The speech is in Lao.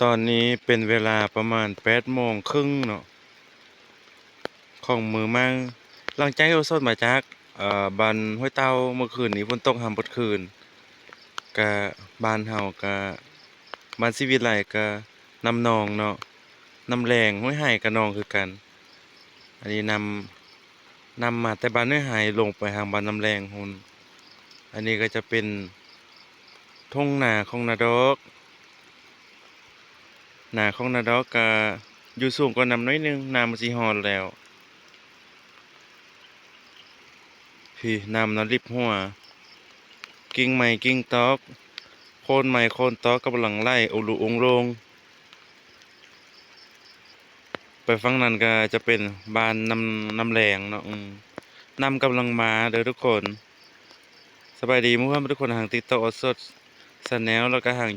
ຕອນນີ້ເປັນເວລາປະມານແປດໂມງເຄິ່ງເນາະ ຂອງມື້ໃໝ່ ຫຼັງຈາກທີ່ໂອສົດມາຈາກ ເອີ ບ້ານຫ້ວຍເຕົ່າ ເມື່ອຄືນນີ້ຝົນຕົກຮ່ຳເບິດຄືນ ກະບ້ານເຮົາກະ ບ້ານສີວິໄລກະນ້ຳນອງເນາະ ນ້ຳແລງ ຫ້ວຍໄຮ່ກະໜອງຄືກັນ. ອັນນີ້ນ້ຳ ນ້ຳມາແຕ່ບ້ານຫ້ວຍໄຮ່ລົງໄປທາງບ້ານນ້ຳແລງພຸ້ນ. ອັນນີ້ກະຈະເປັນທົ່ງນາຂອງນາດອກ ນາຂອງນາດອກກະຢູ່ສູງກວ່ານ້ຳໜ້ອຍໜຶ່ງ ນ້ຳມັນຊິຮອດແລ້ວ. ພີ້ ນ້ຳນະລິບຫົວ ກິ່ງໄມ້ກິ່ງຕອກ ໂຄນໄມ້ໂຄນຕອກກຳລັງໄຫຼອຸລຸອຸງໂລງ. ໄປຝັ່ງນັ້ນກະຈະເປັນບ້ານນ້ຳ ນ້ຳແລງເນາະ ອືມ ນ້ຳກຳລັງມາເດີທຸກຄົນ. ສະບາຍດີໝູ່ເພື່ອນທຸກຄົນ ທາງ TikTok ໂອສົດ Channel ແລ້ວກະທາງ